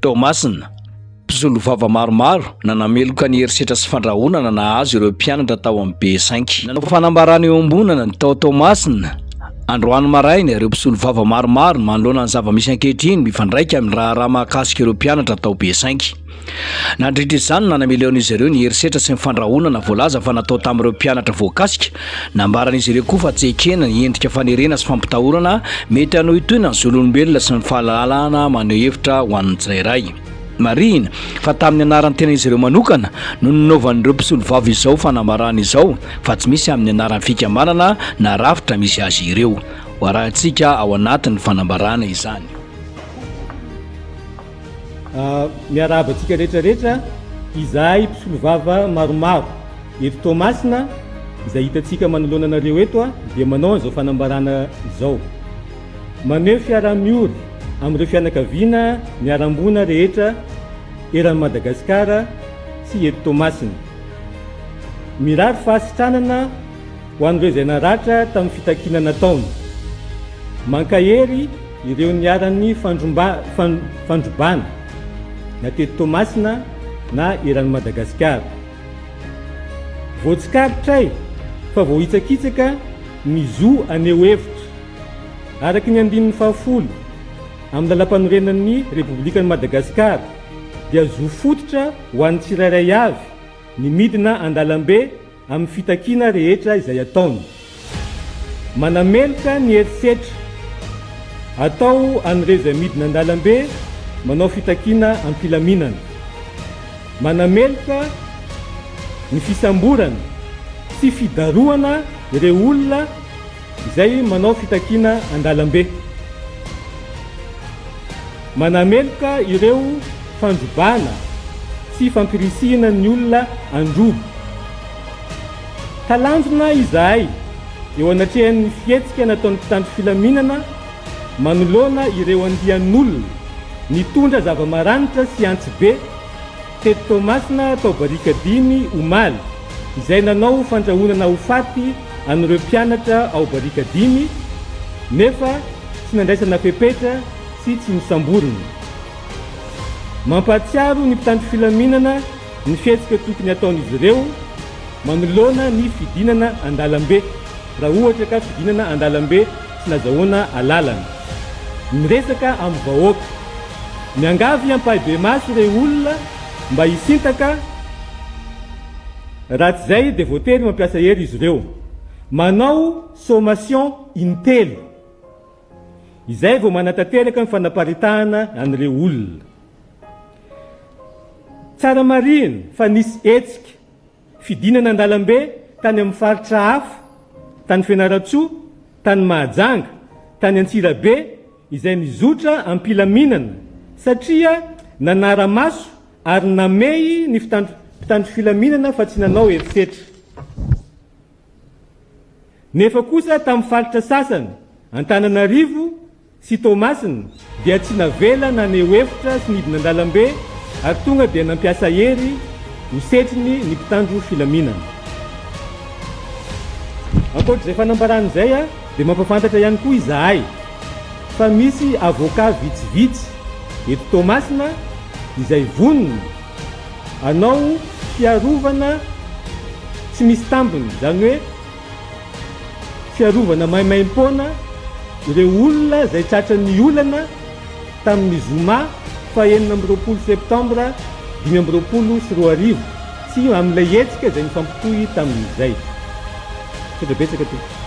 Toamasina, Mpisolovava maromaro nanameloka ny herisetra sy fandrahonana nahazo ireo mpianatra tao amin'ny B5. Nanao fanambarana iombonana ny tao Toamasina, androany maraina, ireo mpisolovava maromaro manoloana ny zava-misy ankehitriny mifandraika amin'ny raharaha mahakasika ireo mpianatra tao B5. Nandritra izany no nanamelohan'izy ireo ny herisetra sy ny fandrahonana voalaza fa natao tamin'ireo mpianatra voakasika. Nambaran'izy ireo koa fa tsy ekena ny endrika fanerena sy fampitahorana mety hanohintohina ny zon'olombelona sy ny fahalalahana maneho hevitra ho an'ny tsirairay. Marihina fa tamin'ny anaran'ny tenan'izy ireo manokana no nanaovan'ireo mpisolovava izao fanambarana izao fa tsy misy amin'ny anaran'ny fikambanana na rafitra misy azy ireo. Ho arahintsika ao anatin'ny fanambarana izany. Miarahaba antsika rehetra rehetra, izahay mpisolovava maromaro eto Toamasina izay hitantsika manoloana anareo eto dia manao an'izao fanambarana izao. Maneho fiaraha-miory amin'ireo fianakaviana niharam-boina rehetra eran'i Madagasikara sy eto Toamasina. Mirary fahasitranana ho an'ireo izay naratra tamin'ny fitakiana nataony. Mankahery ireo niharan'ny fandrobana na teto Toamasina na eran'i Madagasikara. Voatsikaritray fa voahitsakitsaka ny zo haneho hevitra. Araka ny andininy fahafolo amin'ny Lalampanorenan'ny Repoblikan'i Madagasikara dia zo fototra ho an'ny tsirairay avy ny midina an-dalambe amin'ny fitakiana rehetra izay ataony. Manameloka ny herisetra atao an'ireo izay midina an-dalambe manao fitakiana am-pilaminana. Manameloka ny fisamborana sy fidarohana ireo olona izay manao fitakiana an-dalambe. Manameloka ireo fandrobana sy fampirisihina ny olona handroba. Talanjona izahay eo anatrehan'ny fihetsika nataon'ny mpitandro filaminana manoloana ireo andian'olona nitondra zava-maranitra sy antsibe teto Toamasina tao Barikadimy omaly izay nanao fandrahonana ho faty an'ireo mpianatra ao Barikadimy nefa tsy nandraisana fepetra sy tsy nosamborina. Mampahatsiaro ny mpitandro filaminana ny fihetsika tokony hataon'izy ireo manoloana ny fidinana an-dalambe raha ohatra ka fidinana an-dalambe tsy nazahoana alalana. Miresaka amin'ny vahoaka. Miangavy ampahibemaso ireo olona mba hisintaka raha tsy izay dia voatery mampiasa hery izy ireo. Manao sommation intelo. Izay vao manatanteraka ny fanaparitahana an'ireo olona. Tsara marihina fa nisy hetsika fidinana an-dalambe tany amin'ny faritra hafa, tany Fianarantsoa, tany Mahajanga, tany Antsirabe izay nizotra am-pilaminana satria nanara-maso ary namehy ny mpitandro filaminana fa tsy nanao herisetra. Nefa kosa tamin'ny faritra sasany, Antananarivo sy Toamasina, dia tsy navela naneho hevitra sy nidina an-dalambe ary tonga dia nampiasa hery ho setriny ny mpitandro filaminana. Ankoatr'izay fanambarana izay dia mampahafantatra ihany koa izahay fa misy avocat vitsivitsy eto Toamasina izay vonona hanao fiarovana tsy misy tambiny, izany hoe fiarovana maimaimpoana ireo olona izay tratran'ny olana tamin'ny zoma faha 26 septambra 2025 sy amin'ilay hetsika izay nifampitohy tamin'izay. Misaotra betsaka tompoko.